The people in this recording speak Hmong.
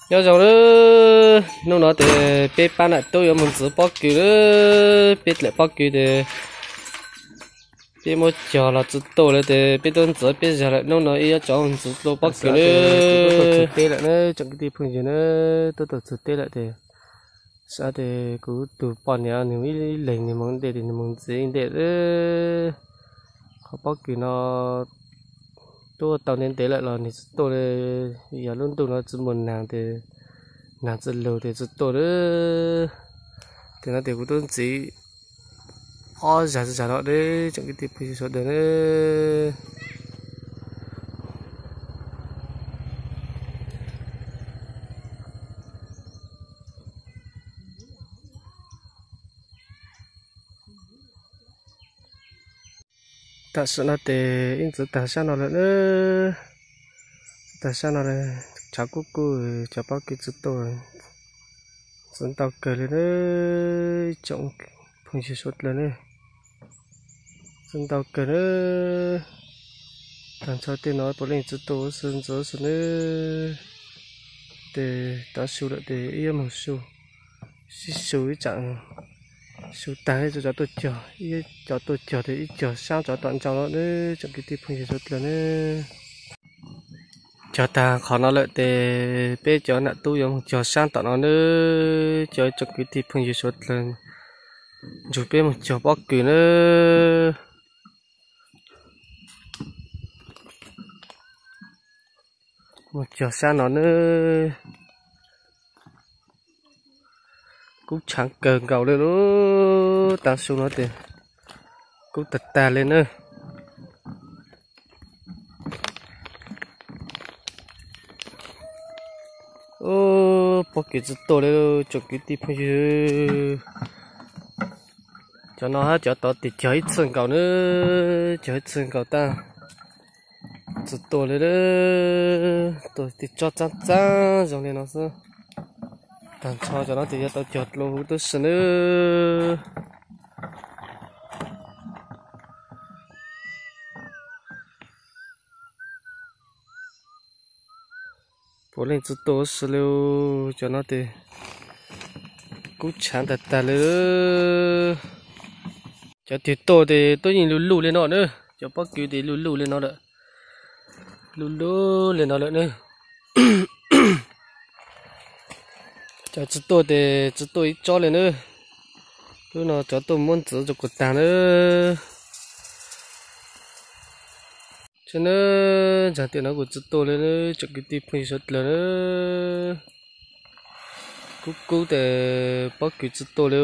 Nyob zoo na, hnub no ces peb pab nam tub yuav mus ntxiv pob kws na, peb dlaim pob kws ces peb muab cog los tsis tuaj lawm ces peb tuaj ntxiv peb zag lawm, hnub no ib yuav coj mus ntxiv tua pob kws na. Txug teb lawm na, tsoom kwv tij phooj ywg na, tuaj tau txug teb lawm ces sab ces kuv tus poj niam nws ib leeg nws mus ntej ces nws mus ntxiv ntej. Qhov pob kws no tuaj tau ntev ntev lawm los nws tsis tuaj li, yog lub ntuj no tsis muaj nag ces nag tsis lug ces tsis tuaj li. Ces no ces kuv tuaj ntxiv ob zag zag no na, tsoom kwv tij phooj ywg sawv daws na. Tam sim no ces ib ntxiv tag sab no lawm na, tag sab no lawm, tshav kub kub, cov pob kws tsis tuaj, ntxiv ntau kawg li na, tsoom phooj ywg sawv daws na, ntxiv ntau kawg na. Tag nrho tej no puav leej tsis tuaj ua si ntxiv ua si na. Ces tav su lawm ces ib yuav mus su, sib su ib tsam su tag ib cov tuaj cog, ib cov tuaj cog ces ib cog sab cov tom ntsa no na, tsoom kwv tij phooj ywg sawv daws na. Cog tag qhov no lawm ces peb cov nam tub yuav mus cog sab tom no na, cov tsoom kwv tij phooj ywg sawv daws nrug peb mus cog pob kws na. Mus cog sab no na. Kub tshaav kawg nkaus li lub tav su no ces kub tag tag li na. Pob kws tsis tuaj li, tsoom kwv tij phooj ywg. Cov no hab cov tod tes cog ib txhij nkaus na, cog ib txhij nkaus tab tsis tuaj li, tuaj tes tsob txaab txaab zoo li no xwb. Tag nrho cov no ces yuav tau cog dlua huv tub si na. Puav leej tsis tuaj huv si li, cov no tes kub tshaav tag tag li. Cov twg tuaj tes tuaj yeej luj luj li no na, cov pob kws tes luj luj li no lawm, luj luj li no lawm na. Cov tsis tuaj tes tsis tuaj ib tsob li na. Lub no cov tuaj muab ntxiv rau kuv tag na. Tseeb na, ntsaag tias no kuv tsis tuaj li na, tsoom kwv tij phooj ywg sawv dlawg na. Kub kub tes pob kws tsis tuaj li.